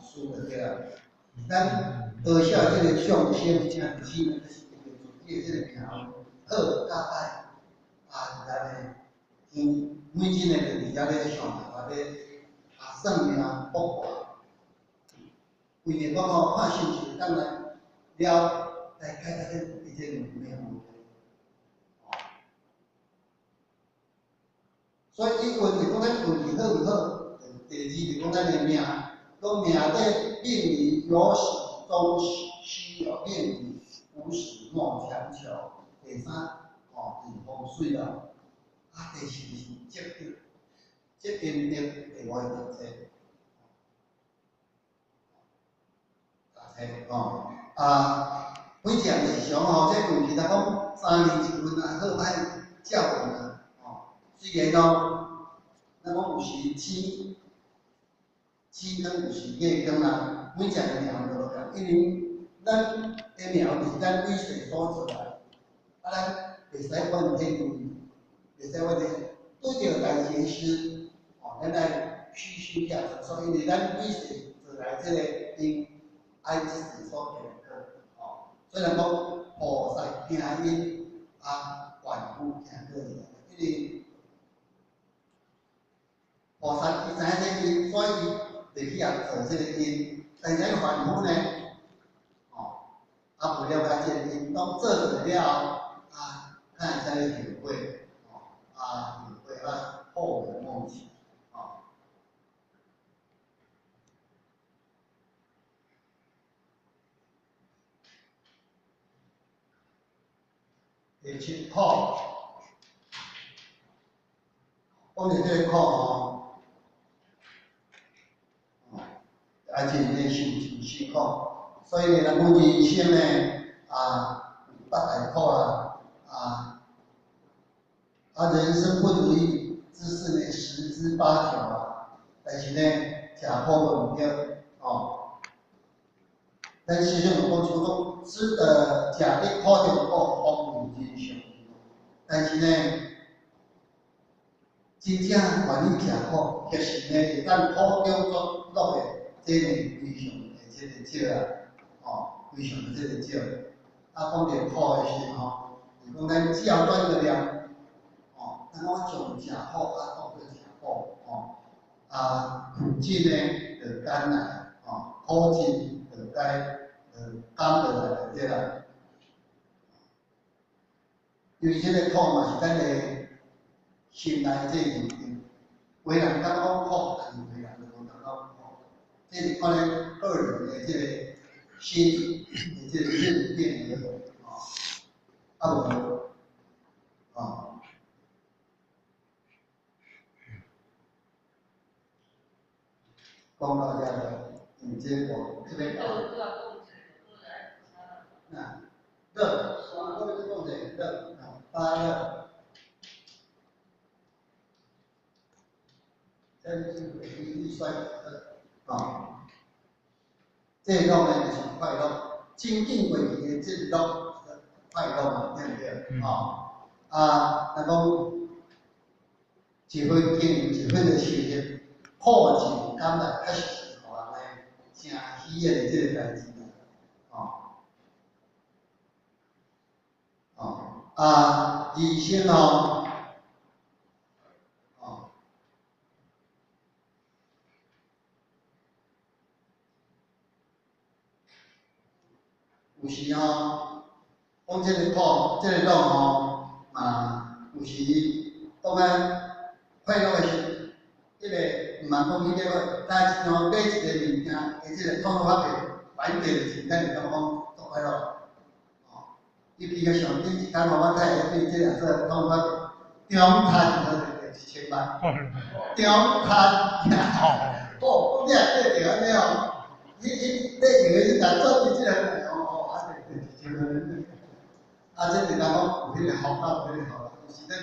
思就對啦。咱学校這个眾生真生，就是因為自己的這個命好佮歹，啊，咱的天每一个就佇遐咧想辦法咧啊算命卜卦，為著講吼，看是毋是會當來了來解決咱這個命問題。所以伊問就講咱運氣好毋好，第二就講咱的命，講命底命裡有時終須有，命裡無時莫強求。第三，吼就是風水啦。啊，第四就是積德，積陰德，第五是讀冊，讀冊吼。啊，每一項就是想吼，這運氣若講三年一運啊，好歹照運啊，吼。雖然哦，咱講有時天天光，有時月光啊，每一個命都無仝，因為咱的命就是咱累世所做來，啊，咱袂使怨天尤人，袂使怨天，拄著代誌時，吼，咱愛虛心遐做，所以因為咱累世做來這個因，愛這世所結的果，吼，雖然講菩薩聽因，啊，凡夫聽果，因為菩薩伊知影這因，所以伊就去遐做這個因。但是咱凡夫呢，吼，啊，無了解這個因，當做做了後，啊，較會使後悔，吼，啊，後悔啊，後悔莫及，吼。第七苦，講著這個苦吼，啊，真正受真辛苦，所以呢，咱講人生呢，啊，有八大苦啦，啊，啊，人生不如意之事呢，十之八九啊，但是呢，食苦無毋對，吼。咱師兄有講一句講，吃得食得苦中苦，方為人上。但是呢，真正願意食苦，其實呢，會當苦中作樂的，這呢非常的這個少啊，吼，非常的這個少。啊，講著苦的時吼，是講咱只要轉個念，吼，咱講將食苦啊當做食補，吼，啊，苦盡呢就甘來，吼，苦盡就該就甘落來就對啦。因為這個苦嘛是咱的心內這個認定，有的人感覺講苦，但是有的人就無感覺苦。這是看咱個人的這個心的這個認定而已，吼。啊無，吼。講到遮個，因為這個特別高。那樂，我欲閣講一个樂，八樂。這是唯一衰哦。這個樂呢，就是快樂，親近過去的這個樂，快樂嘛，對毋對？哦，啊，若講一分經營，一分的收入，苦盡甘來，確實是予人呢誠喜悅的這個代誌啦，哦，哦，啊，人生哦，哦，有時吼，講這個苦，這個樂吼，嘛有時講咱快樂的時，彼個毋通講彼個，但是像買一個物件，伊這個創造發現，反應就真簡單，感覺講足快樂。哦，尤其個上頂一工吼，我太太對這個做創造發現，中趁就摕1000萬，中趁，哦，講你若對著按呢哦，你買藥的時陣做佇這個哦哦，啊，摕一千萬，啊，這就當講有彼個福報，有彼個福報，就是咱。